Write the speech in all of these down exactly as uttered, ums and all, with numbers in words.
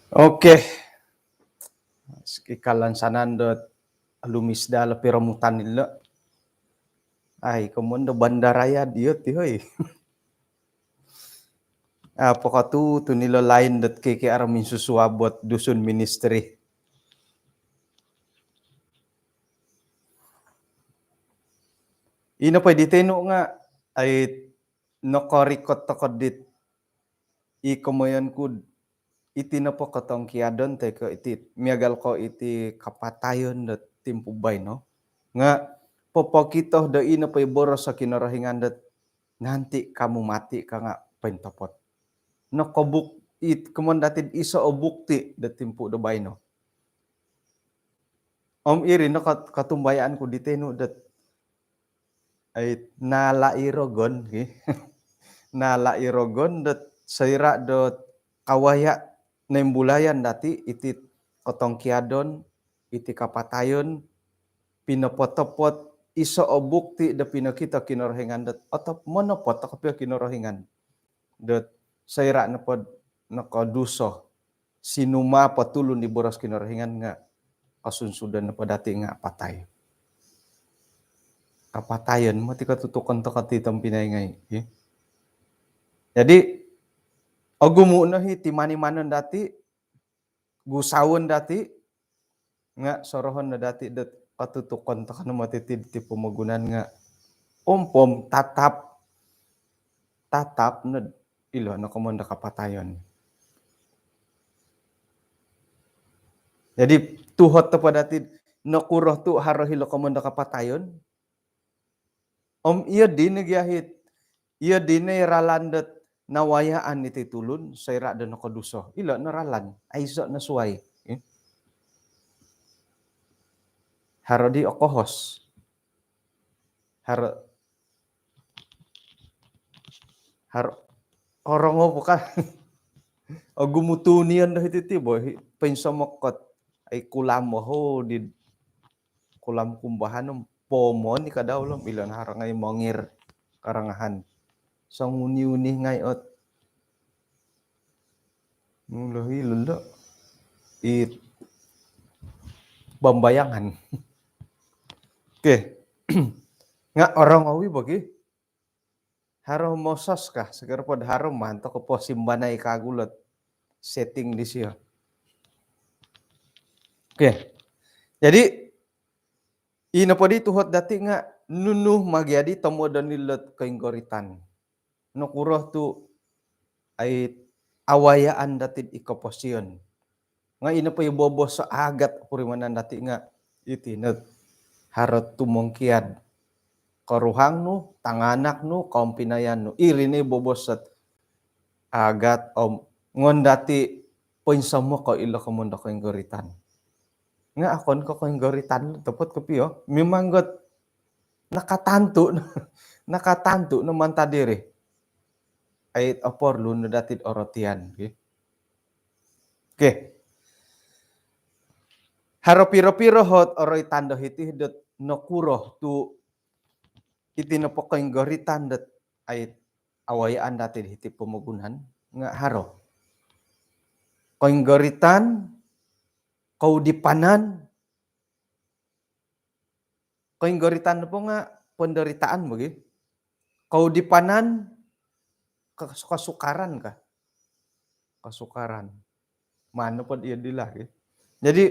Okey. Ikalan sanan dot lumis daa lo piromutan ilo. Ai, komon do bandaraya dio ti, hoi. Apo kotu tu nilo lain dot K K R minsusuab dot Dusun Ministry. Ino po di tenu nga, ai, nokorikot toko dit i komoyon ku iti nopo kotongkiadon toi ko iti miagal ko iti kapatayon dot timpu baino. Nga popokito do ino po i boros o Kinorohingan dot nanti kamu mati ka nga pointopot. Nokobuk it komon dati iso o bukti do timpu do baino. Om iri no kat-, katumbayaan ku di tenu dot ai nala i rogon, ki. Nala i rogon dot soira dot kawaya noimbulayan dati iti kotongkiadon, iti kapatayon, pinopotopot iso o bukti do pinokito Kinorohingan dot otop monopot toko pio Kinorohingan. Dot soira nopo nokoduso, sinuma po tulun di boros Kinorohingan nga kosunsudan nopo dati nga patai. Kapatayon moti kotutukon toko ti tompinai ngai, ya. Jadi ogumu no hi timanimanon dati, gusaon dati, nga sorohon no dati dot kotutukon toko no moti ti, ti pomogunan nga ompom tatap, tatap no ilo no komon do kapatayon. Jadi tuhot topo dati nokuro tu haro hilo komon do kapatayon. Om iyo di no gia hit, iyo di no i ralan dot nawayaan iti tulun soira do nokoduso. Ilo no ralan, aiso no suai. Eh. Haro di okohos. Haro, haro, orongou po ka. Ogumu tunion do hiti ti bo, hi, poinsomokot. Ai kulam, oho, di kulam kumbahan om pomoni ka dau lo om ilo no haro ngai mongir karangahan. Songuni-uni ngai ot. Mulo hi lolo. It bambayangan. Okey. Nga orongou i bo ki. Haro mosos ka, sokiro po do haro maan toko posimbanai kagu lot setting disio. Okey. Jadi ino po di tuhot dati nga nunu ma gia di tomodon ilot koinggoritan. Nokuro tu ai awayaan dati i koposion. Nga ino po i bobos agat purimanan dati nga iti no haro tumongkiad. Koruhang nu, tanganak nu, kompinayan nu. Iri no i bobos agat om ngon dati poinsomok ko ilo komon do koinggoritan. Nga okon ko koinggoritan, topot kopio. Memang got nakatantu, nakatantu no mantad diri. Ai oporlu no dati orotian, okey. Okey. Haro piro-piro hot oroitan do hiti dot nokuro tu iti nopo koinggoritan dot ai awayaan dati hiti pomogunan nga haro. Koinggoritan, koudipanan, koinggoritan nopo nga penderitaan bo gi. Koudipanan, ke-, kesukaran ka. Kesukaran. Maan nopo iyo di lah gi. Jadi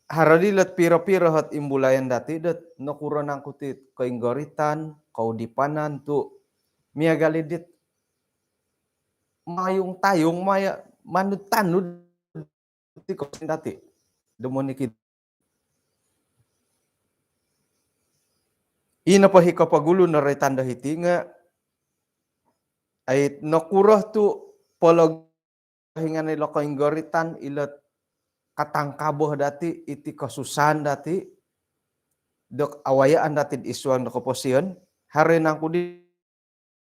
haro di lot piro-piro hot imbulayan dati dot nokuro nangku ti koinggoritan, koudipanan tu miagal i dit mayung-tayung maya manud-tanud ti kosin dati. Demoni ki. Ino po hi kopogulu noroitan do hiti nga ai nokuro tu pologohingan ilo koinggoritan ilo katangkabo dati iti kosusaan dati dot awayaan dati id suang do koposion, haro nangku di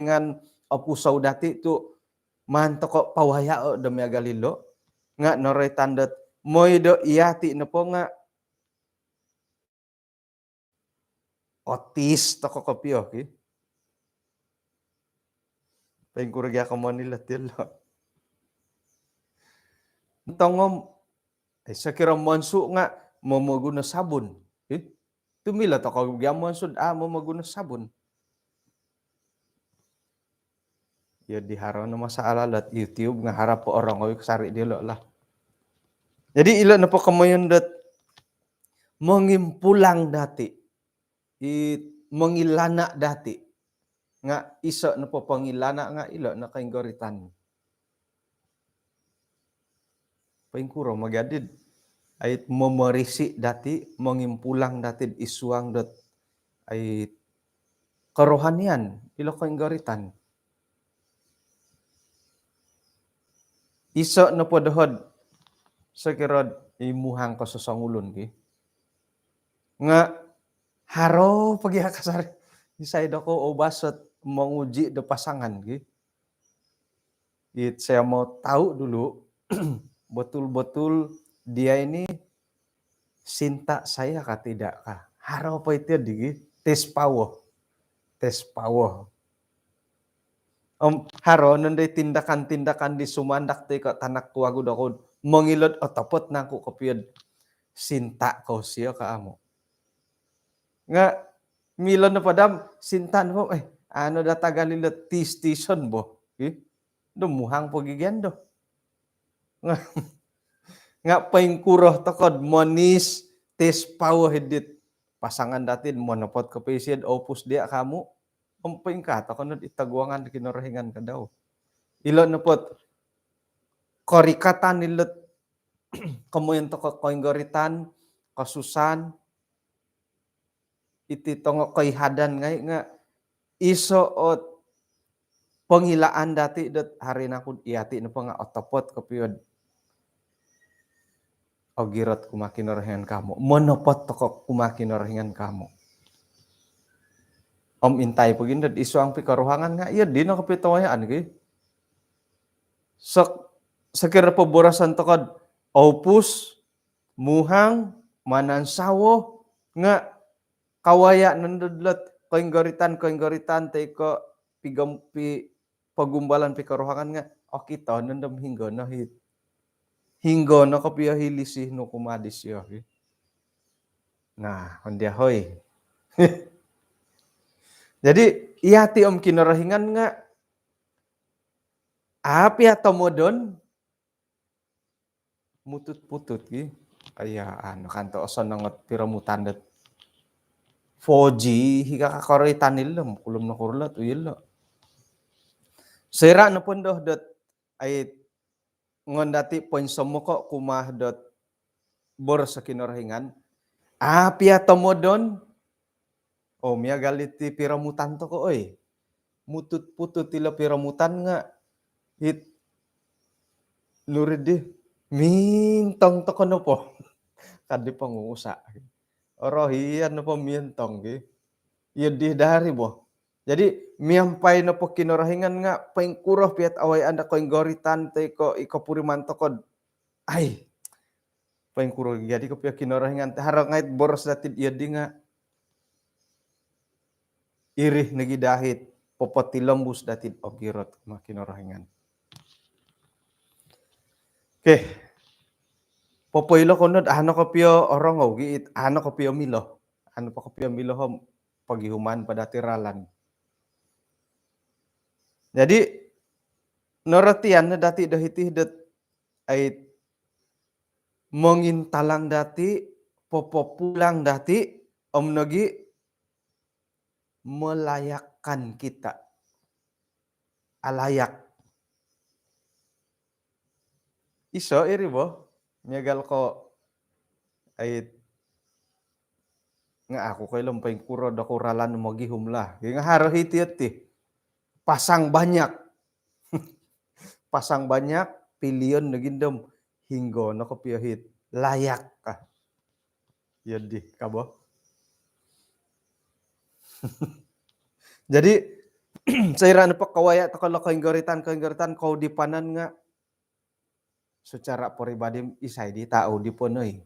ngan opusou dati tu maan toko pawayao do miagal ilo nga noroitan dot moi do iyati nopo nga otis toko kopio ki. Poingkuro gia komon ilo ti lo. tongom, eh, sokiro monsu' nga' momoguno sabun. Eh, tu milo toko' gia monsu' a' momoguno sabun. Iyo di haro no masalah dot YouTube nga' harap po orongou kasari' dilo' lah. Jadi ilo' nopo komoyon dot mongimpulang dati', i mongilana' dati'. Nga' iso' nopo pongilana' nga' ilo' no koinggoritan. Poingkuro magadi'd ai momorisi' dati', mongimpulang dati'd isuang dot ai korohanian, ilo' koinggoritan. Iso' nopo doho'd sokiro'd i muhang ko sosongulun ki. Nga' haro po gia kasari', isai dokou oubas ot monguji' do pasangan ki. It saya mau tahu dulu, betul-betul dia ini cinta saya kah tidak kah. Haro po iti di gi, tes power. Tes power. Om haro nondo i tindakan-tindakan di sumandak ti ko' tanak ku wagu dokou, mongilot otopot nangku kopio'd cinta kou sio ka amu'. Nga' milo nopo dam cinta nopo, eh, anu da tagal ilo tis-tison bo. Ih, do muhang po gigian do. Nga' poingkuro toko'd monis tes power hidit pasangan dati'd monopot kopio isio'd oupus dia' ka amu'. Om poingkaa toko' nod i toguangan di Kinorohingan kadau. Ilo' nopo't korikatan ilo't komoyon toko' koinggoritan, kosusaan, iti tongo koihadan ngai' nga' iso' ot pongilaan dati' dot haro nangku'd iyati' nopo nga' otopot kopio'd ogirot kumaa Kinorohingan ka amu'. Monopot toko' kumaa Kinorohingan ka amu'. Om intai po gi nod isuang pikoruhangan nga' iyo dino kopio towayaan ki. Sok, sokiro poboroson toko'd oupus, muhang, manansawo, nga' kawaya' nondo dot koinggoritan-koinggoritan toi ko' pigom-, pi-, pogumbalan pikoruhangan nga' okito nondo hinggo no hi, hinggo no kopio hi lisi nu kumaa disio hi. Nah, ondia hoi. Jadi iyati' om Kinorohingan nga' a' pia tomodon, mutut-putut gi. Aya, anu kan to osonong ot piromutan dot four G hi ka kakoroitan ilo, kulom no kurulot uyilo. Soira' nopo ndo dot ai ngon dati' poinsomoko' kumaa dot boros o Kinorohingan, a' pia tomodon. O, miagal iti piromutan toko' oi. Mutut-putut ilo piromutan nga' it nuri di mintong toko' nopo. Kadi ponguusa'. Orohian nopo mintong ki. Iyo di dari bo. Jadi miampai nopo Kinorohingan nga' poingkuro pia't awayaan do koinggoritan toi ko' i kopuriman toko'd ai, poingkuro gia di kopio Kinorohingan ti, haro ngai't boros dati'd iyo di nga' iri nogi dahi't popotilombus dati'd ogirot kumaa Kinorohingan. Okey. Popoilo kou nod ano kopio orongou gii't ano kopio milo. Ano po kopio milo om pogihuman po dati' ralan. Jadi norotian no dati' do hiti dot ai mongintalang dati', popopulang dati', om nogi melayakkan kita. Alayak. Iso iri bo, miagal ko' ai nga' aku koilo poingkuro do ku ralan mogihum lah. Nga' haro hiti oti. Pasang banyak. Pasang banyak, pilion nogi ndo om hinggo no kopio hi't layak ka. Iyo di ka bo. Jadi soira' nopo kawaya' toko' lo koinggoritan, koinggoritan koudipanan nga' secara peribadi isai di ta oudipon oi.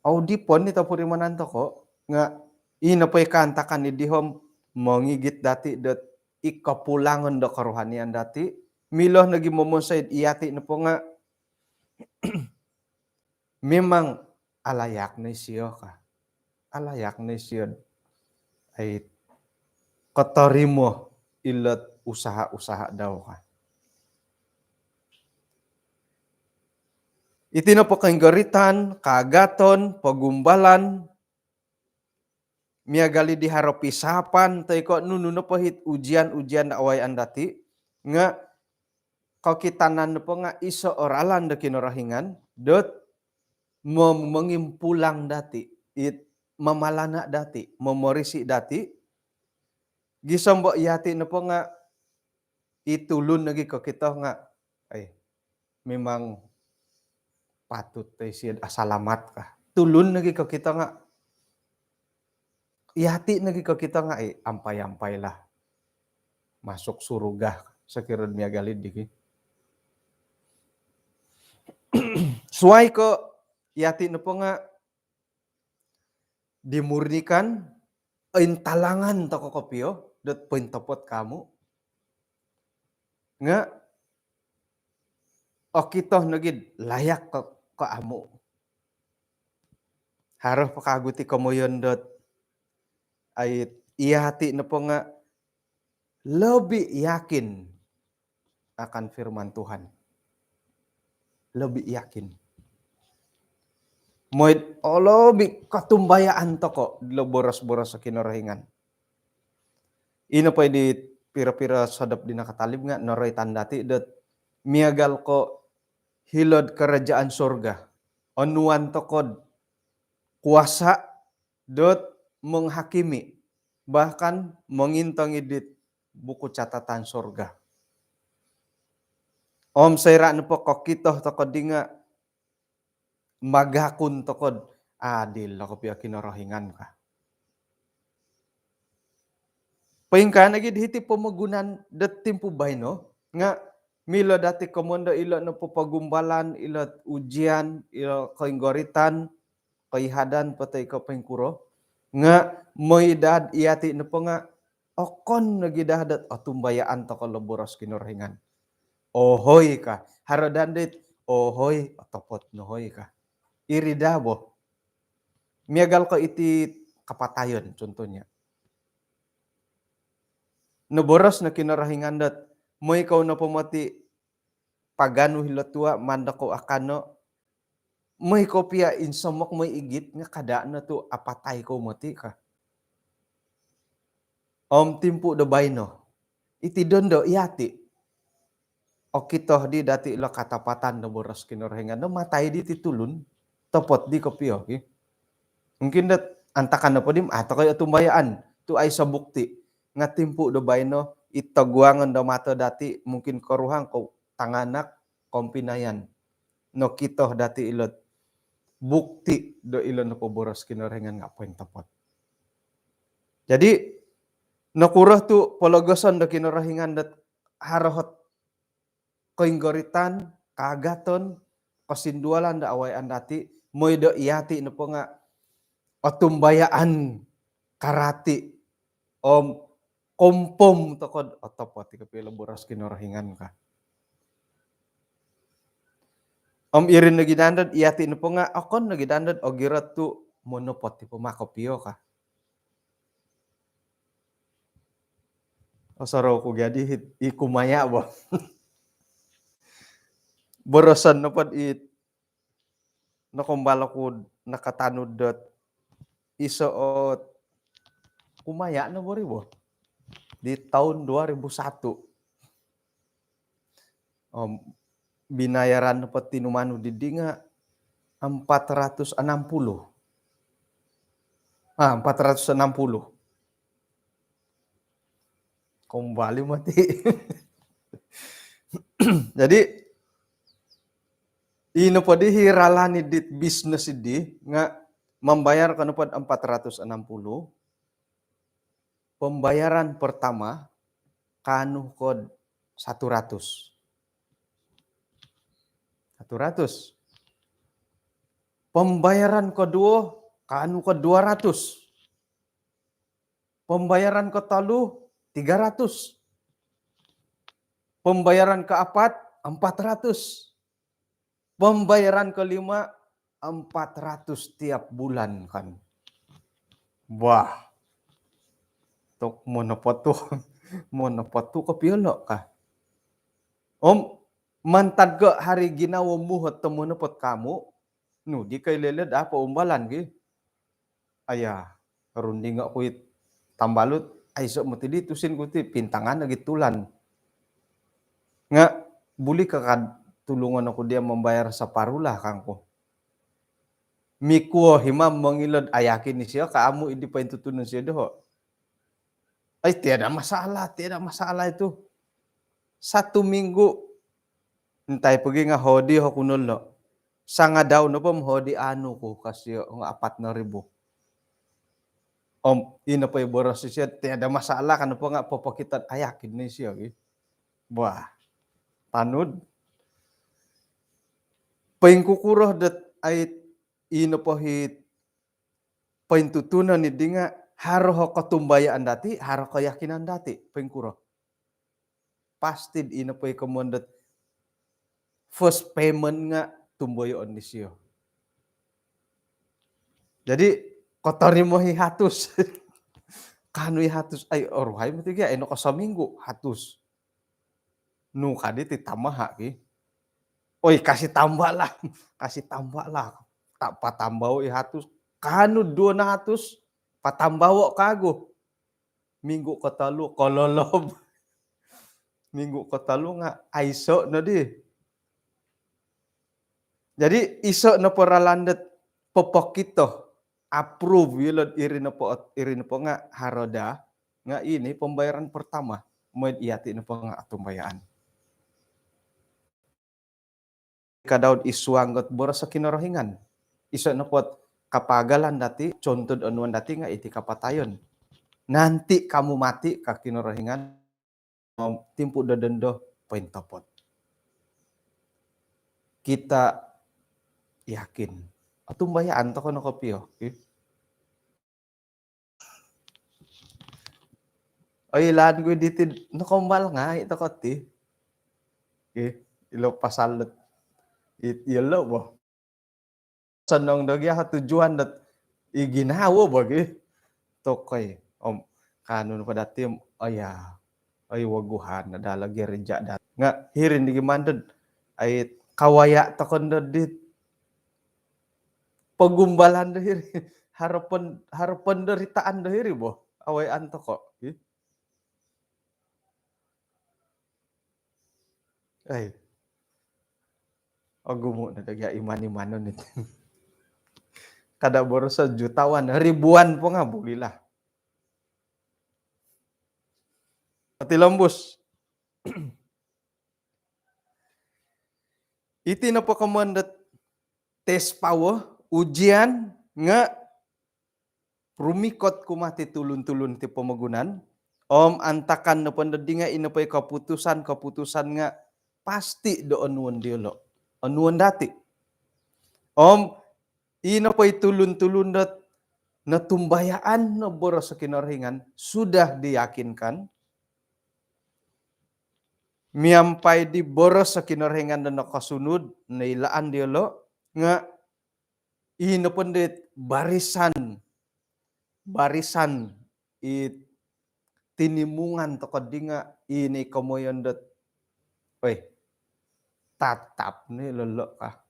Oudipon i topurimanan toko' nga' ino po i kaantakan i di om mongigit dati' dot i kopulangon do korohanian dati', milo nogi momonsoi iyati' nopo nga' Memang alayak no isio ka. Alayak no isio, ai, kotorimo ilot usaha-usaha dau ka. Iti nopo koinggoritan, kaagaton, pogumbalan, miagal i di haro pisapan, toi ko nunu nopo it ujian-ujian do awayaan dati, nga kokitanan nopo nga iso o ralan do Kinorohingan dot mom-, mongimpulang dati, it mamalana dati, momorisi dati, gisom bo yati nopo nga i tulun nogi kokito nga, ai, memang patut toi sio asalamat ka. Tulun nogi kokito nga, yati nogi kokito nga, ai, ampai-ampailah masuk surga, sokiro miagal i di ki. Suai ko yati nopo nga dimurnikan, intalangan toko kopio dot pointopot ko amu. Nga okito nogi layak ko, ko amu. Haro po kagu ti komoyon dot, ai, yati nopo nga lebih yakin akan firman Tuhan. Lebih yakin. Mooi, o, lebih kotumbayaan toko lo boros-boros Kinorohingan. Ino po i di piro-piro sodop di nakatalib nga noroitan dati dot miagal ko hilo'd kerajaan sorga, onuan toko'd kuasa dot menghakimi, bahkan mongintong i dit buku catatan sorga. Om soira nopo kokito toko di nga magakun toko'd adil no kopio Kinorohingan ka. Poingkaa nogi di hiti pomogunan dot timpu baino nga milo dati komoyon do ilo nopo pogumbalan, ilo ujian, ilo koinggoritan, koihadan po toi ko poingkuro, nga mooi daa yati nopo nga okon nogi daa dot otumbayaan toko lo boros Kinorohingan. Ohoi ka, haro daa dit, ohoi, otopot no hoi ka. Iri daa bo. Miagal ko iti kapatayon, contohnya. Noboros no Kinorohingan dot, mooi kou nopo moti paganu hilo tua, maan dokou akano, mooi kou pia insomok, mooi igit, nga kada no tu apatai kou moti ka. Om timpu do baino, iti dondo yati, okito di dati lo katapatan do boros Kinorohingan do matai di ti tulun, topot di kopio ki. Mungkin dot antakan nopo di, ah, toko i otumbayaan, tu aiso bukti. Nga timpu do baino, i toguangon do mato dati, mungkin koruhang ko tanganak, kompinayan, nokito dati ilot bukti do ilo nopo boros Kinorohingan nga pointopot. Jadi, nokuro tu pologoson do Kinorohingan dot haro ot koinggoritan, kaagaton, kosindualan do awayaan dati, mooi do yati nopo nga otumbayaan, karati, om kompom toko'd otopot i kopio lo boros Kinorohingan ka. Om iri nogi daa dot yati nopo nga okon nogi daa dot ogirot tu monopot i po ma kopio ka. Osorou ku gadi hit, i kumaya bo. Boroson nopo dit nokombal oku nakatanud dot iso ot kumaya no bo ri bo. Di tahun dua ribu satu. Om binayaran nopo tinumanud didi nga empat ratus enam puluh. Ah, empat ratus enam puluh. Kombali moti. Jadi, ino po di i ralan i dit bisnes idi nga mambayar ko nopo empat ratus enam puluh, pembayaran pertama kaanu ko seratus. Seratus. Pembayaran kedua kaanu ko dua ratus. Pembayaran ketelu, tiga ratus. Pembayaran keempat, empat ratus. Pembayaran kelima empat ratus tiap bulan kan. Wah. Tok monopotu, monopotu ko piolo ka. Om mantad ko hari ginawo muhot to monopot kamu, nu di kai leled apa umbalan gi. Aya, runding aku it tambalut, aiso mati di tusin ku ti pintangan lagi tulan. Nga buli ka kad tulungon aku dia membayar separuh lah kangku. Mikuo hima mengilod ayakin ni sio ka amu idi paintutunan sio doho. Ai, tiada masalah, tiada masalah itu. Satu minggu, intai pagi nga hodi ho kunul no. Sangadau nopo hodi anu ku kasio nga apat no ribu. Om ino po i boros sio, tiada masalah kan nopo nga popokito ayakin ni sio gi. Wah, tanud. Paingkukuro dot ai ino po hit paintutunan ni dinga haro ho kotumbayaan dati, haro keyakinan dati, paingkuro. Pasti ino po i komon dot first payment nga tumboyoon ni sio. Jadi kotorimo hi hatus. Kanu i hatus, ai oruhai mati gia, ino ko seminggu hatus. Nu kadi ti tamaha ki. Oi, kasih tambah lah. Kasih tambah lah. Tak patambau i hatus. Kanu dua na hatus. Patambau kagu. Minggu kotolu kololob. Minggu kotolu nga aiso no di. Jadi iso no poralan dot popokito, approve yolod iri nopo, iri nopo nga haroda, nga ini pembayaran pertama. Moid iyati nopo nga atumbayaan. Kadaud isuang got boros Kinorohingan. Iso nopo kapagalan dati, contoh onuan dati nga iti kapatayon. Nanti kamu mati ka Kinorohingan, timpu do dondo pointopot. Kita yakin. Atumbayaan toko no kopio. Oi, ilaan ku diti nokombal ngai toko ti. Ilo pasal dot iyolo bo. Sonong do gia tujuan dot i ginawo bo gi. Tokoi om kanu no pada tim, oh ya, oi, woguhan ada lagi rejak dat. Nga hiri ni gi mandod ai kawaya tokon do dit pogumbalan do hiri. Harapan, harapan deritaan do hiri bo. Awai antoko. Ai. Ogumu no do gia iman-imanon iti. Kada boroso jutawan, ribuan po nga bulilah. Potilombus. Iti nopo komon dot tes power, ujian nga rumikot kumaa ti tulun-tulun ti pomogunan. Om antakan nopo ndo dinga ino po i keputusan-keputusan nga pasti do onuon diolo. Onuon dati. Om ino po i tulun-tulun dot notumbayaan no boros Kinorohingan sudah diyakinkan. Miampai di boros Kinorohingan do nokosunud, noilaan diolo nga ino po dit barisan, barisan i tinimungan toko dinga ini komoyon dot, oi, tatap ni lolo ka.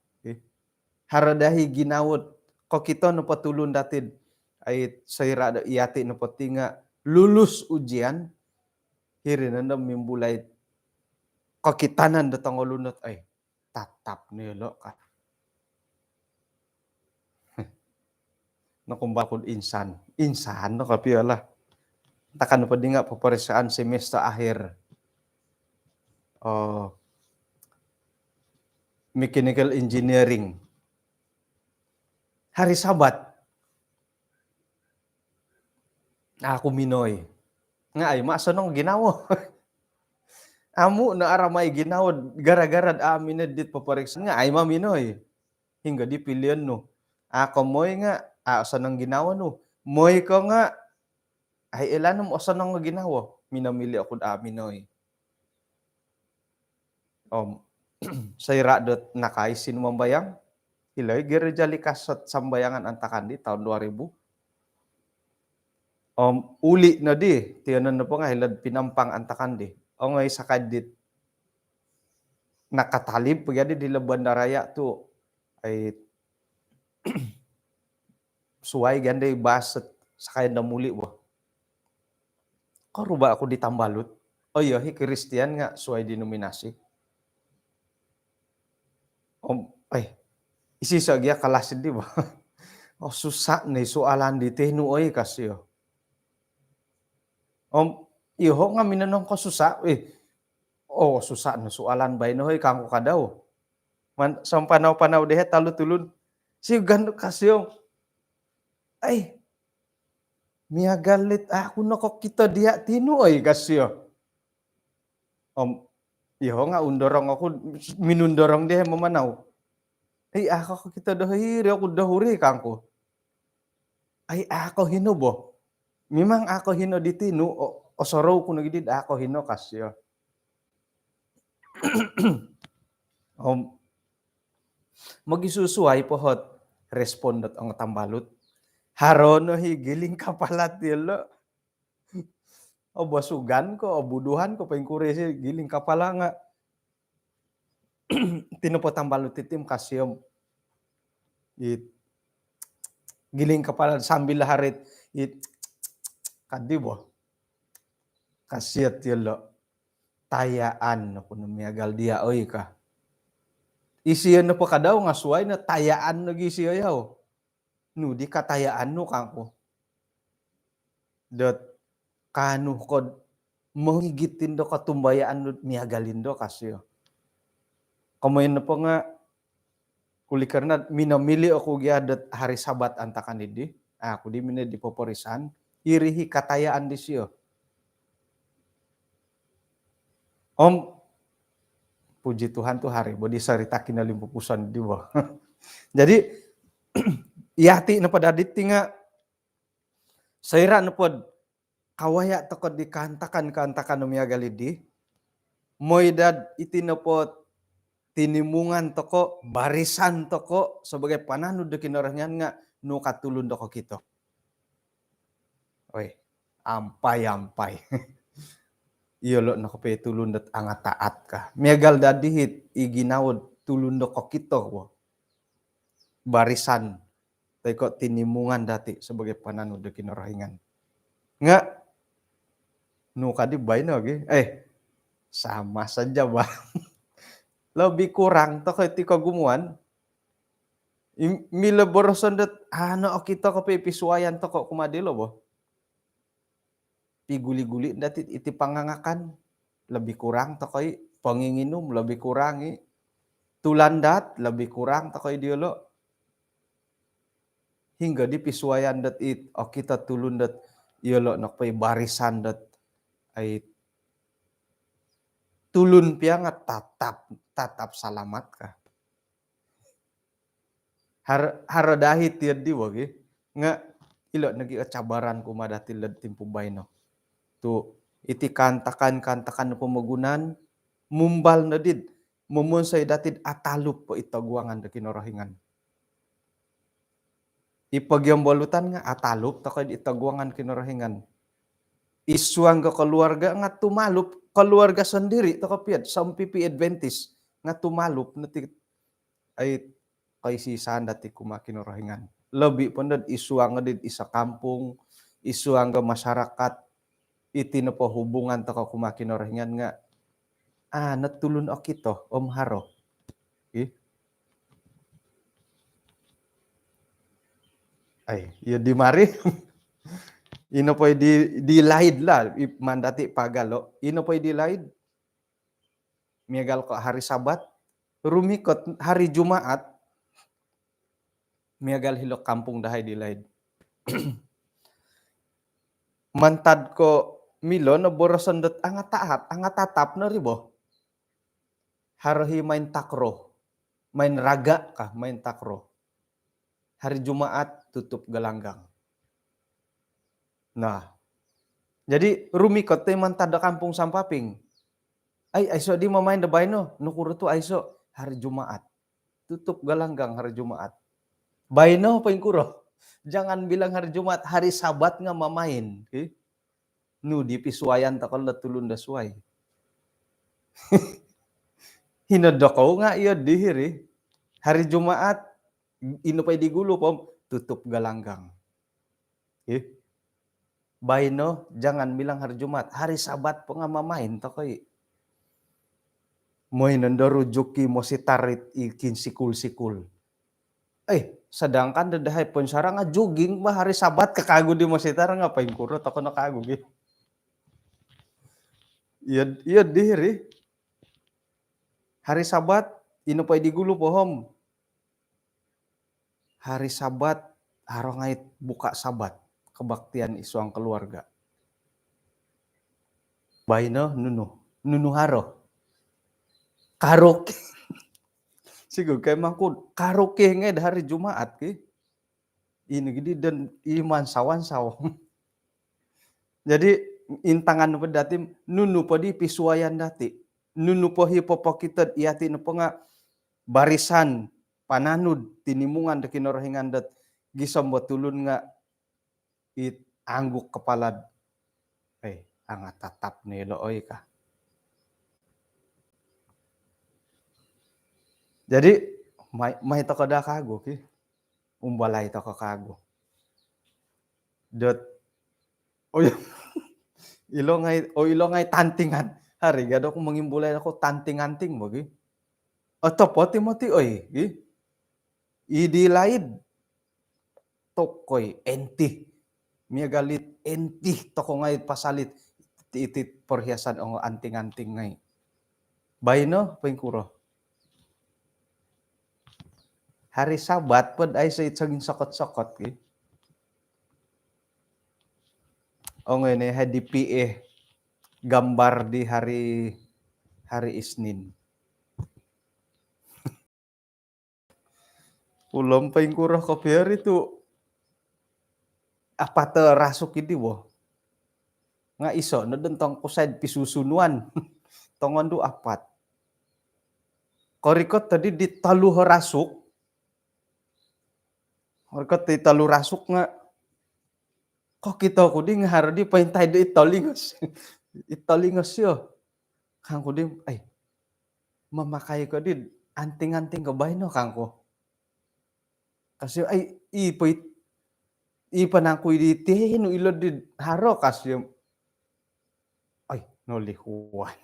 Haro dahi ginawo dot kokito nopo tulun dati dot ai soira do iyati nopo ti nga lulus ujian, hiri nondo mimbulai kokitanan do tongolunot, ai, tatap ni yolo ka. Nokumbal ku insan, insan no kopio lah. Takan po dinga peperiksaan semester akhir. Oh, mechanical engineering. Hari Sabat. Aku minoi. Nga ai ma sonong ginawo. Amu no aramai ginawo gara-gara a minoi dit peperiksaan nga ai ma minoi. Hinggo di pilion nu. Ako moi nga a sonong ginawo nu. Moi ko nga ai ilaan nu osonong ginawo. Minomili oku a minoi. Om Soira' dot nakaisin mambayang, ilo i gereja likas ot sambayangan antakan di tahun dua ribu. Om uli' nodi tiyonon nopo nga' hilo'd Pinampang antakan di. Ongoi sakadit nakatalib po gia di hilo bandaraya tu' ai suwai gia di bas sakayan do muli' bo. Koruba' oku di tambalut. Oh iyo, hi Kristian nga' suwai denominasi. Om ai, isiso' gia kalas di bo. Oh, susa' ni soalan di tinu oi, ka sio. Om iyoho' nga' minonongko susa'. Eh, oh, susa' no soalan baino hoi, kangku kadau. Man, sampanau-panau dehe' talu tulun. Sigan, ka sio. Ai, miagal dit aku nokokito diya' tinu oi, ka sio. Om iyoho' nga' undorong oku, minundorong diya' mamanau. Ai, a' ko kokito do hiri, oku do huri, kangku. Ai, a' ko hino bo. Mimang a' ko hino di tinu, o-, osorou ku nogi di a' ko hino, ka sio. Om mogisusuwai po hot respon dot ongo tambalut. Haro no hi giling kapala ti lo. Obosugan ko, obuduhan ko, poingkuro si giling kapala nga'. Ti nopo tambalut iti, ka sio. It giling kapala sambil harit it kadi bo. Ka sio ti lo. Tayaan no ku no miagal diya' oi, ka. Isio nopo kadau nga' suwai no tayaan nogi sio yau. Nu di katayaan nu, kangku. Dot kaanu ko'd mongigit indo kotumbayaan nu miagal indo, ka sio. Komoyon nopo nga' oleh karana minomili' oku gia dot hari Sabat antakan di, aku di mino di poporisan, iri hi katayaan disio. Om puji Tuhan tu hari bo di sarita kinolimpupuson di bo. Jadi iyati' nopo dadi ti nga' soira' nopo'd kawaya' toko' di kaantakan-kaantakan do miagal di, moi dot iti nopo tinimungan toko', barisan toko' sabagai pananud do Kinorohingan nga' nu ka tulun do kokito. Oi, ampai-ampai. Iyolo' no kopio tulun dot angataat ka. Miagal dadi hit i ginawo'd tulun do kokito bo. Barisan toi ko' tinimungan dati' sabagai pananud do Kinorohingan. Nga' nu kadi baino gi, eh, sama saja bah. Lebih kurang toko' iti kogumuan. Im-, milo boroson dot ano okito kopio pisuwayan toko' kumaa dilo bo. Piguli-guli dati' iti pangangakan, lebih kurang toko' i, ponginginum lebih kurang i, tulandaat lebih kurang toko' i diyolo'. Hinggo di pisuwayan dot it okito tulun dot iyolo' nopo i barisan dot ai tulun piya nga' tatap, tatap salamat ka. Har-, haro dahi tiyo di bo gi. Nga' ilo' nogi o cabaran kumaa dati' lo'd timpu baino. Tu' iti kaantakan-kaantakan do pomogunan, mumbal nodi'd momonsoi dati'd atalup po i toguangan do Kinorohingan. I pogiombolutan nga' atalup toko' i toguangan Kinorohingan. I suang do koluarga nga' tumalup, koluarga sondiri' toko' piyo'd, sompipi Adventist nga' tumalup no ti ai koisi-isaan dati' kumaa Kinorohingan. Lobi' po nod i suang nodi'd iso kampung, i suang do masyarakat, iti nopo hubungan toko' kumaa Kinorohingan nga' a' no tulun okito om haro. Ih. Ai, iyo di mari. Ino po i di, di laid lah, i maan dati' pagalo'. Ino po i di laid. Miagal ko' hari Sabat, rumikot hari Jumaat, miagal hilo' kampung dahai di laid. Mantad ko' milo no boroson dot angataat, angatatap no ri bo. Haro hi main takro, main raga' ka, main takro. Hari Jumaat tutup gelanggang. Nah, jadi rumikot ti mantad do kampung sampaping. Ai, aiso di mamain do baino. Nokuro tu aiso? Hari Jumaat. Tutup galanggang hari Jumaat. Baino poingkuro? Jangan bilang hari Jumaat, hari Sabat nga mamain. Ki? Nu di pisuayan toko lo tulun do suai. Hino dokou nga iyo di hiri. Hari Jumaat, ino po i di gulu po, tutup galanggang. Ih. Baino, jangan bilang hari Jumat, hari Sabat po nga mamain toko i. Moi nondo rujuk i mositar i kinsikul-sikul. Eh, sedangkan do dahai Poinsara nga jogging bah hari Sabat ka kagu di mositar nga poingkuro toko no kagu gi. Iyo, iyo di hiri. Hari Sabat, ino po i di gulu po om. Hari Sabat, haro ngai buka Sabat, kebaktian id suang keluarga. Baino nunu, nunu haro? Karaoke. Sigu kai mangkud, karaoke ngai do hari Jumaat ki. Ino gidi dan iman sawan sawan. Jadi intangan nopo dati, nunu po di pisuayan dati. Nunu po i popokito dati nopo nga barisan pananud tinimungan do Kinorohingan dot gisom bo tulun nga it angguk kepala. Eh, angat tatap ni lo oi ka. Jadi mai, mai toko da kagu ki. Umbalai toko kagu. Dot. Oh iya. Ilo ngai, oh ilo ngai tantingan. Hari gado ku mengimbulai aku tanting-anting bagi. Atau poti moti oi, gi. Idi laid. Tokoi enti. Miagal it enti toko ngai pasalit iti, iti perhiasan ongo anting-anting ngai. Baino poingkuro? Hari Sabat pod aiso it songin sokot-sokot ki. Ongo ini hai di P A gambar di hari, hari Isnin. Ulom poingkuro kopio ri tu apat rasuk idi bo. Nga iso no den tong kusai pisusunuan. Tongondu apat. Korikot tadi di tolu rasuk. Korikot di tolu rasuk nga kokito ku di nga haro di pointai di itolingos. Itolingos yo. Kangku di, ai, mamakai ko di anting-anting ko baino kangku. Kasi, ai, i po i, i panangku di tinu ilo di haro kasi. Ai, nolihuan.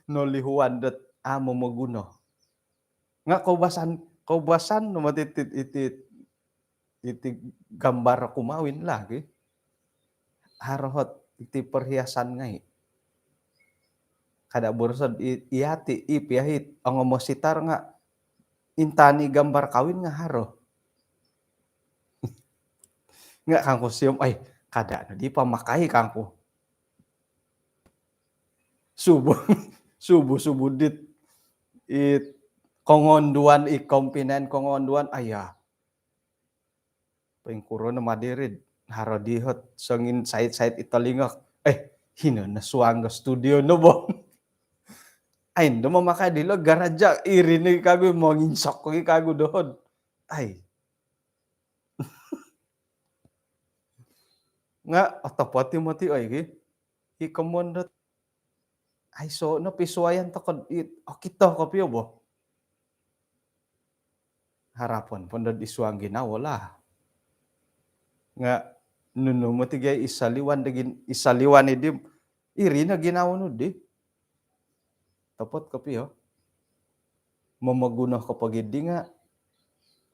Nolihuan dot amo moguno. Nga koubasan, koubasan no mati iti, iti, iti gambar kumawin lagi. Haro hot iti perhiasan ngai. Kada borosod i, iyati, i piahit, ongo mositar nga intani gambar kawin nga haro. Nga kangku siom, ai, kada no di pamakai kangku. Subuh, subuh, subuh dit, it, kongonduan, i kompinan kongonduan, aya. Poingkuro no madirid, haro dihot, songin sait-sait itolingok. Eh, hino no suang studio no bo. Ain do mamakai dilo garaja, iri ni kagu, monginsok lagi kagu dohon. Ai. Nga otopot i moti oi gi. I komon dot. Aiso no pisuayan toko it, okito kopio bo. Harapon pon dot id suang ginawo lah. Nga nunu moti gai isaliwan dagin, isaliwan idi, iri no ginawo nu di. Topot kopio. Momoguno ko pogidi nga,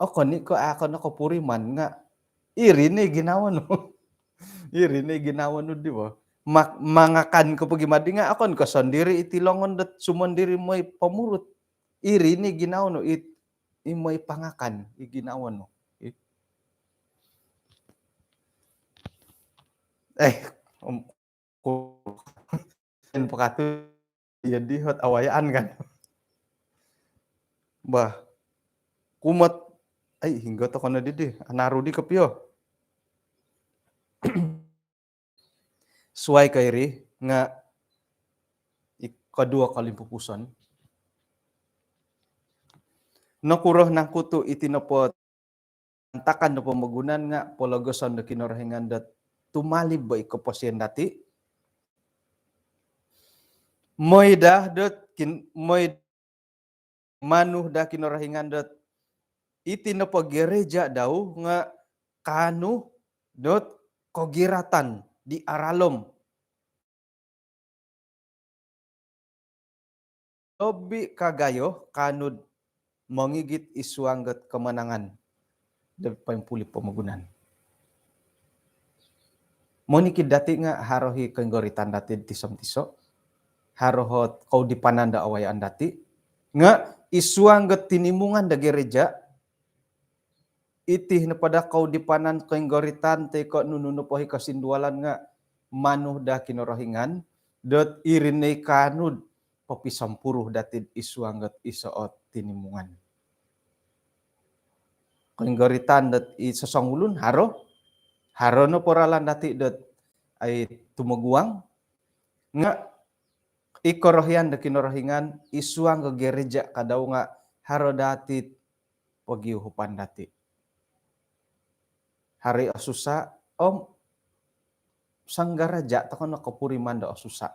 okon i ko, ako no kopuriman nga, iri ni ginawo nu. Iri ni ginawo nu di bo. Mak-, mangakan ko pogimadi nga, okon ko sondiri iti longon dot sumondiri moi pomurut. Iri ni ginawo nu it, i moi pangakan, i ginawo nu. I. Eh, om, ku, pakatu, iya di hot awayaan kan. Bah, kumat, ai, hinggo toko no didi, anaru di kopio. Suai ko iri, nga, i, koduo kolimpupuson. Nokuro nangku tu iti nopo antakan do pomogunan nga pologoson do Kinorohingan dot tumalib bo i koposion dati. Moi daa dot kin-, moi manu daa Kinorohingan dot iti nopo gereja dau nga kaanu dot kogiratan di aralom. Obi kagayo kaanud mongigit id suang dot kemenangan do poimpuli pomogunan. Monikid dati nga haro i koinggoritan dati tiso-tiso. Haro ot koudipanan do awayaan dati. Nga id suang dot tinimungan do gereja, iti nopo daa koudipanan, koinggoritan toi ko nunu nopo i kosindualan nga manu daa Kinorohingan dot iri no i kaanud popisompuru dati id suang dot iso ot tinimungan. Koinggoritan dot id sosongulun haro, haro nopo ralan dati dot ai tumoguang, nga i korohian do Kinorohingan id suang do gereja ka dau nga haro dati pogiuhupan dati. Haro i osusa, om sanggaraja tokou no kopuriman do osusa.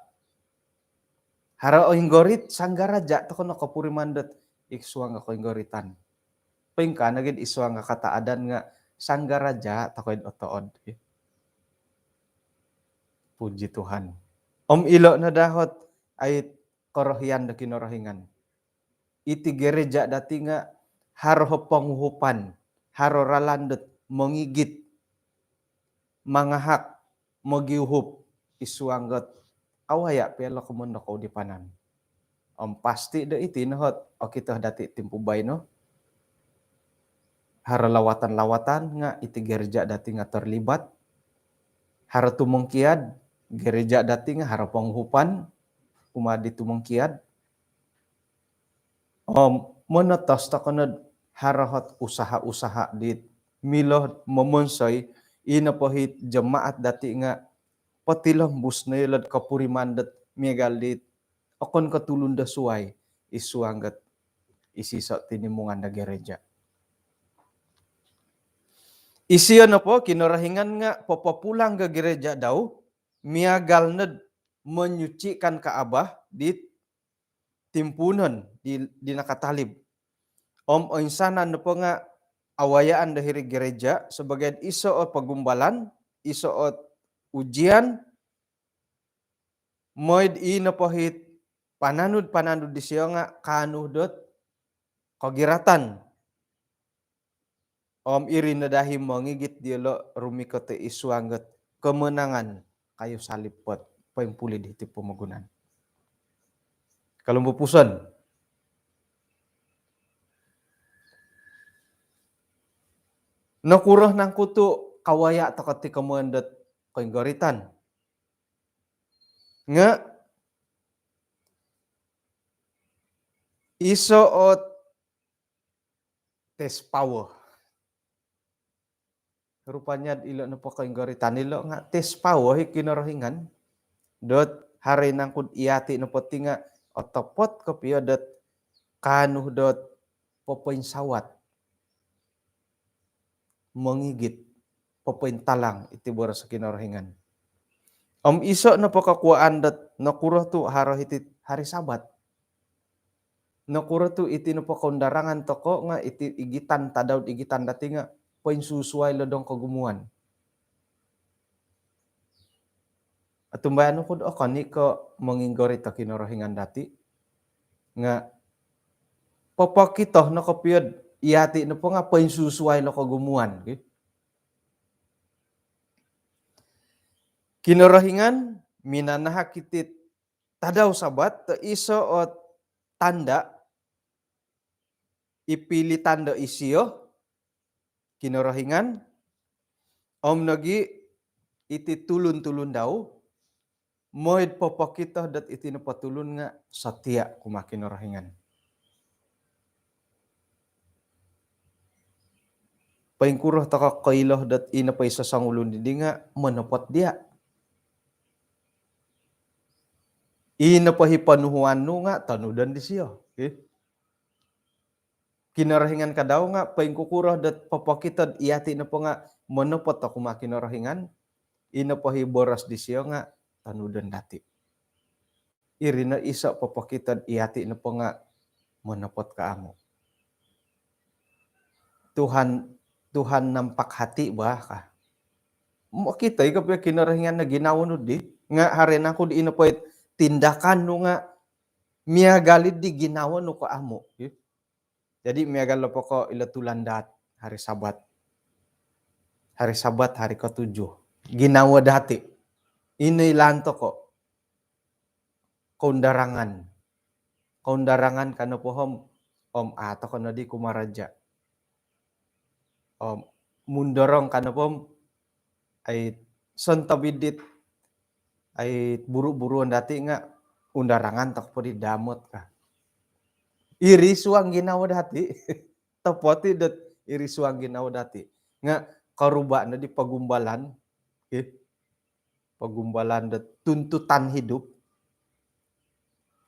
Haro oinggorit, sanggaraja tokou no kopuriman dot id suang do koinggoritan. Poingkaa nogi id suang do kataadan nga sanggaraja tokou id otood. Puji Tuhan. Om ilo no daa ot ai korohian do Kinorohingan. Iti gereja dati nga haro ponguhupan, haro ralan dot mongigit, mangahak, mogiuhup id suang dot awaya pia lo komoyon do koudipanan. Om pasti do iti no ot okito dati timpu baino. Haro lawatan-lawatan nga iti gereja dati nga terlibat. Haro tumongkiad, gereja dati nga haro ponguhupan kumaa di tumongkiad. Om monotos tokou no haro ot usaha-usaha dit milo momonsoi i nopo it jemaat dati nga potilombus no ilo ot kopuriman dot miagal dit okon ko tulun do suai id suang dot iso-iso tinimungan do gereja. Isio nopo Kinorohingan nga popopulang do gereja dau miagal no do menyucikan Kaabah dit timpuunon di, di nakatalib. Om oinsanan nopo nga awayaan do hiri gereja sebagai iso ot pogumbalan, iso ot ujian, moi do i nopo it pananud-pananud disio nga kaanu dot kogiratan. Om iri no daa i mongigit diolo rumikot id suang dot kemenangan kayu salib dot poimpuli diti pomogunan. Kolimpupuson. Nokuro nangku tu kawaya tokou ti komoyon dot koinggoritan? Nga iso ot test power. Rupanya ilo nopo koinggoritan ilo nga test power i Kinorohingan. Dot haro nangku dot iyati nopo ti nga otopot kopio dot kaanu dot popoinsawat, mongigit, popointalang iti boros Kinorohingan. Om iso nopo kokuaan dot nokuro tu haro hiti hari Sabat. Nokuro tu iti nopo koundarangan tokou nga iti igitan, tadau igitan dati nga poinsusuai lo dong kogumuan. Otumbayaan ku do okon i ko monginggorit o Kinorohingan dati. Nga popokito no kopio dot iyati nopo nga poinsusuai lo kogumuan, ki. Kinorohingan minanahak iti tadau Sabat do iso ot tanda i pilitan do isio, Kinorohingan, om nogi iti tulun-tulun dau, moi do popokito dot iti nopo tulun nga setia kumaa Kinorohingan. Poingkuro tokou koilo dot i nopo i sosongulun diri nga monopot dia. I nopo hi ponuhuan nu nga tonudon disio. Ih. Kinorohingan ka dau nga poingkukuro dot popokito dot iyati nopo nga monopot oku ma Kinorohingan, i nopo hi boros disio nga tonudon dati. Iri no iso popokito dot iyati nopo nga monopot ka amu. Tuhan, Tuhan nampak hati bah ka. Mokito i kopio Kinorohingan no ginawo nu di, nga haro nangku di i nopo i tindakan nu nga miagal i di ginawo nu ko amu. Jadi miagal nopo ko ilo tulandaat hari Sabat. Hari Sabat, hari ketujuh. Ginawo dati. Ino ilaan toko. Koundarangan. Koundarangan ka nopo om, om a toko nodi kumaraja. Om mundorong ka nopo om, ai, sontob i dit, ai, buru-buruon dati nga undarangan toko po di damot ka. Iri suang ginawo dati. Topot i dot iri suang ginawo dati. Nga koruba nodi pogumbalan. Ih. Pogumbalan dot tuntutan hidup.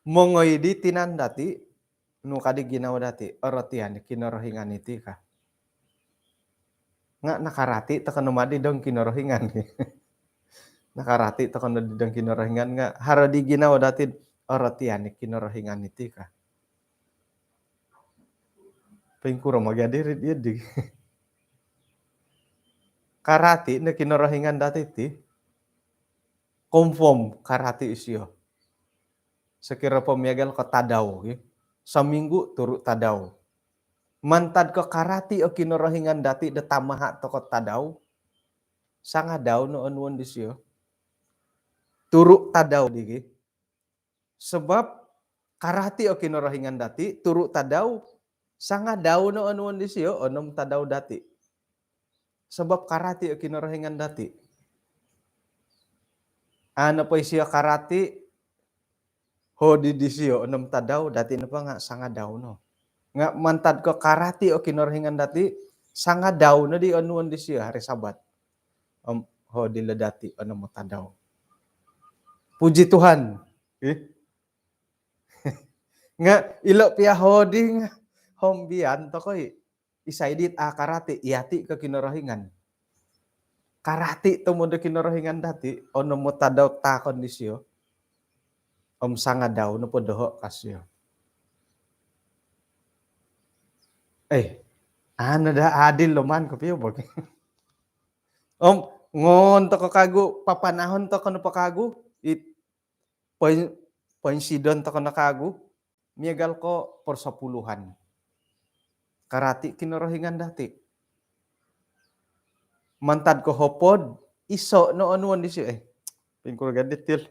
Mongoi di tinan dati, nu ka di ginawo dati, orotian Kinorohingan iti ka. Nga nakarati toko no ma di dong Kinorohingan. Nakarati toko no di dong Kinorohingan nga haro di ginawo dati, orotian Kinorohingan iti ka. Poingkuro ma gia diri dia di. Karati no Kinorohingan dati ti. Confirm karati isio. Sokiro po miagal ko tadau, ki. Saminggu turu tadau. Mantad ko karati o Kinorohingan dati do tamaha toko tadau. Sangadau no onuon disio. Turu tadau di, ki. Sebab karati o Kinorohingan dati, turu tadau, sangadau no onuon disio, onom tadau dati. Sebab karati o Kinorohingan dati. Ano po isio karati, hodi disio onom tadau, dati nopo nga sangadau no. Nga mantad ko karati o Kinorohingan dati, sangadau no di onuon disio hari Sabat. Om hodi lo dati onom tadau. Puji Tuhan. Ih. Nga ilo pia hodi nga hombian toko i. Isai dit a karati, iyati ko Kinorohingan. Karati tomod o Kinorohingan dati, onom tadau takon disio. Om sangadau nopo doho ka sio. Eh, ano da adil lo man kopio bo. Om ngon toko kagu, papanahon toko nopo kagu, it poin-, poinsidon toko no kagu, miagal ko persepuluhan. Karati Kinorohingan dati. Mantad ko hopod, iso no onuon disio, eh. Poingkuro gia detail.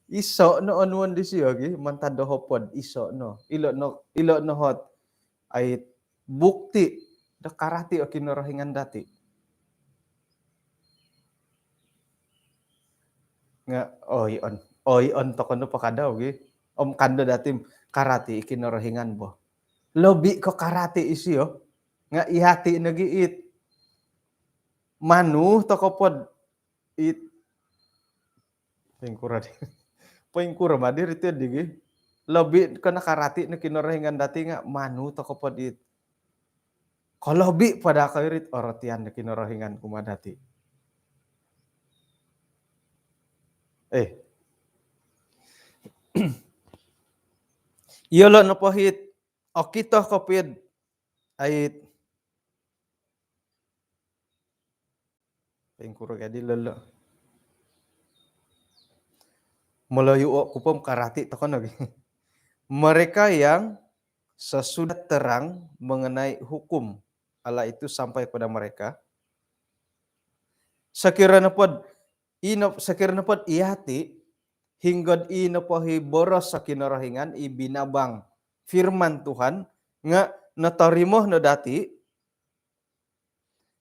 Iso no onuon disio, ki, mantad do hopod, iso no. Ilo no, ilo no hot. Ai, bukti do karati o Kinorohingan dati. Nga, oi on. Oi on toko nopo kadau, ki. Om kando dati karati i Kinorohingan bo. Lobi ko karati isio. Nga iyati nogi it. Manu toko pod it. Poingkuro di. Poingkuro ma diri ti di, ki. Lobi ko nakarati no Kinorohingan dati nga manu toko pod it. Kolobi pada ko irit orotian do Kinorohingan kumaa dati. Eh. Iyolo nopo hit, okito kopio ait. Poingkuro gia di lolo. Melayu o kupom karati toko no. Mereka yang sesudah terang mengenai hukum Allah itu sampai pada mereka. Sokiro nopo d-, ino, sokiro nopo d iyati, hinggo d ino po hi boros o Kinorohingan i binabang firman Tuhan, nga notorimo no dati,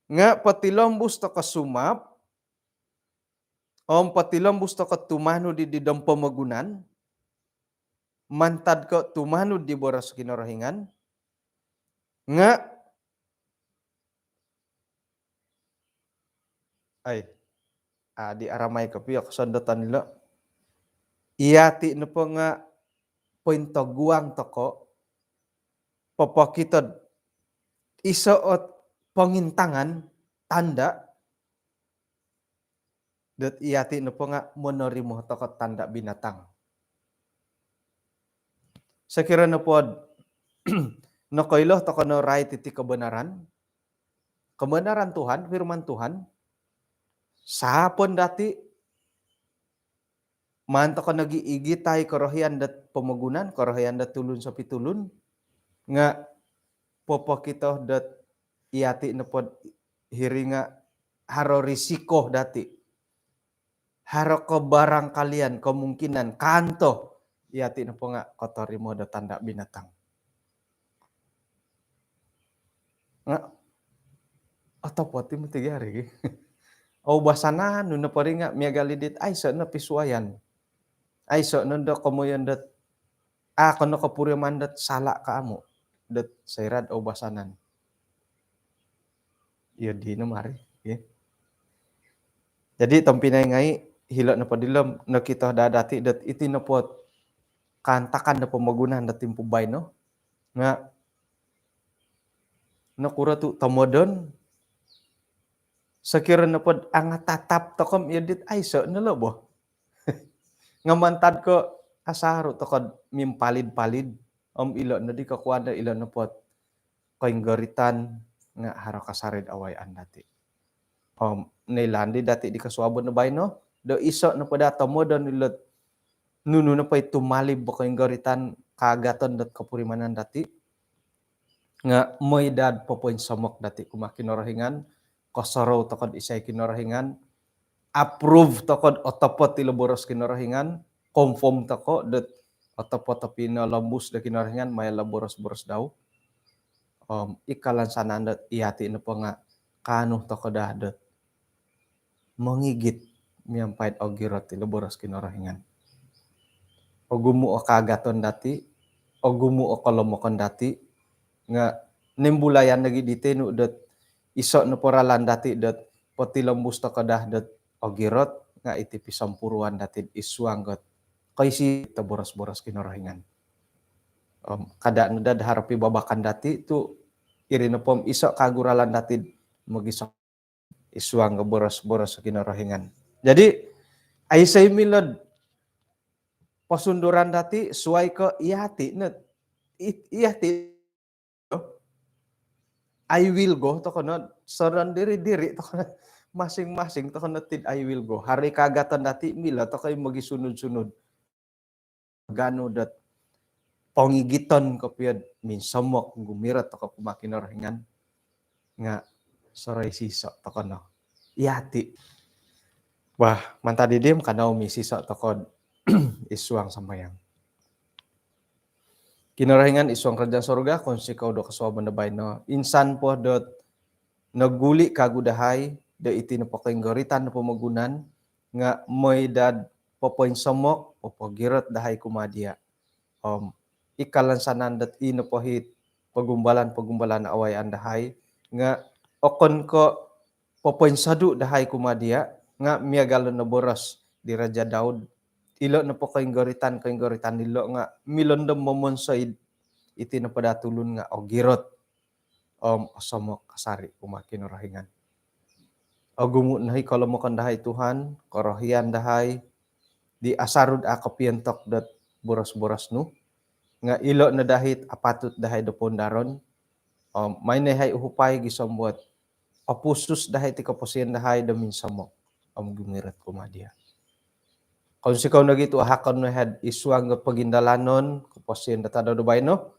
nga potilombus toko sumap, om potilombus toko tumanud di, di dom pomogunan, mantad ko tumanud di boros Kinorohingan, nga, ai, a, di aramai kopio kosondoton ilo. Iyati' nopo nga' pointoguang toko', popokito'd iso' ot pongintangan, tanda', dot iyati' nopo nga' monorimo toko' tanda' binatang. Sokiro nopod nokoilo toko' no rait iti kebenaran, kebenaran Tuhan, firman Tuhan, sapon dati', maan toko' nogi igitai korohian dot pomogunan, korohian dot tulun sopitulun, nga' popokito dot iyati' nopod hiri nga' haro risiko dati'. Haro kebarangkalian, kemungkinan, kanto iyati' nopo nga' kotorimo do tanda' binatang. Nga' otopot i' moti gia ri. Oubasanan nu nopo ri nga' miagal i' dit aiso' no pisuayan. Aiso' no do komoyon dot, a' ko no kopuriman dot sala' ka amu', dot soira'd oubasanan. Iyo dino mari, ya. Jadi tompinai ngai', hilo' nopo dilo nokito daa dati' dot iti nopo kaantakan do pomogunan do timpu baino nga' nokuro tu' tomodon, sokiro nopod angatatap toko' om iyo dit aiso' no lo bo. Nga' mantad ko' asaru' toko'd mimpalid-palid om ilo' nodi kokuan do ilo' nopod koinggoritan nga' haro kasari'd awayaan dati'. Om noilaan di dati' di kosuabon do baino do iso' nopo daa tomodon ilo'd nunu nopo i tumalib do koinggoritan kaagaton dot kopurimanan dati' nga' moi daa'd popoinsomok dati' kumaa Kinorohingan, kosorou toko'd isai Kinorohingan, approve toko'd otopot ilo boros Kinorohingan, confirm toko' dot otopot o pinolombus do Kinorohingan maya' ilo boros-boros dau. Om i kalansanan dot iyati' nopo nga' kaanu toko' daa dot mongigit miampai'd ogirot ilo boros Kinorohingan. Ogumu' o kaagaton dati', ogumu' o kolomokon dati', nga' nimbulayan nogi' diti nu dot iso' nopo ralan dati' dot potilombus toko' daa dot ogirot nga' iti pisompuruan dati'd isuang dot koisi to boros-boros Kinorohingan. Om kada' no daa'd haro pibabakan dati' tu' iri nopo om iso' kagu ralan dati'd mogiso isuang do boros-boros Kinorohingan. Jadi aiso i' milo'd posunduran dati' suwai ko' iyati' no, i- iyati' I will go toko' no, sondiri-diri toko' no, masing-masing toko' no ti'd I will go. Haro i' kaagaton dati' milo toko' i' mogisunud-sunud. Ganu dot pongigiton kopio'd minsomok gumirot toko' kumaa Kinorohingan nga' soroisiso' toko' no. Iyati'. Wah, mantad iddi om kanou misiso' toko'd isuang sambayang. Kinorohingan isuang karajaan sorga, kounsikou do kosuabon do baino. Insan po dot noguli' kagu dahai do iti nopo koinggoritan do pomogunan nga' moi dad popoinsomok, popogirot dahai kumaa diya'. Om i kalansanan dot i nopo hit pogumbalan-pogumbalan awayaan dahai nga' okon ko' popoinsodu' dahai kumaa diya' nga' miagal do noboros di Raja Daud, ilo' nopo koinggoritan-koinggoritan dilo' nga' milo ndo momonsoi'd iti nopo daa tulun nga' ogirot om osomok kasari' kumaa Kinorohingan. Ogumu' no i kolomokon dahai Tuhan, korohian dahai di asaru'd a' kopiontok dot boros-boros nu nga' ilo' no dahit apatut dahai do poundaron. Om mai no i' hai uhupai gisom dot opusus dahai ti koposion dahai do minsomok om gumirot kumaa diya'. Kounsikou nogi' tu' ahakon no i' hai'd isuang do pogindalanon koposion do tadau do baino.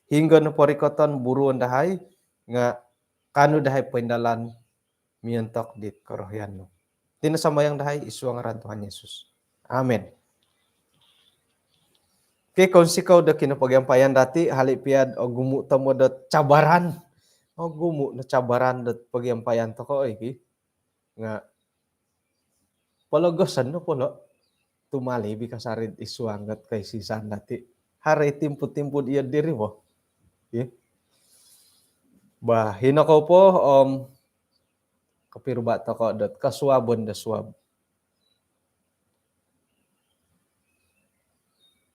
Hinonggo nopo rikoton buruon dahai nga' kaanu dahai poindalan miontok dit korohian nu. Iti no sambayang dahai isuang ngaran Tuhan Yesus. Amin. Okey, kounsikou do kinopogiampayan dati', hali' piya'd ogumu' tomod dot cabaran. Ogumu' no cabaran dot pogiampayan toko' oi ki. Nga' pologoson no polo' tumalib i' kasari'd isuang dot koisisan dati'. Haro i' timpu-timpu'd iyo diri bo. Okey. Bah, hino kou po om kopiruba' toko' dot kosuabon do suab.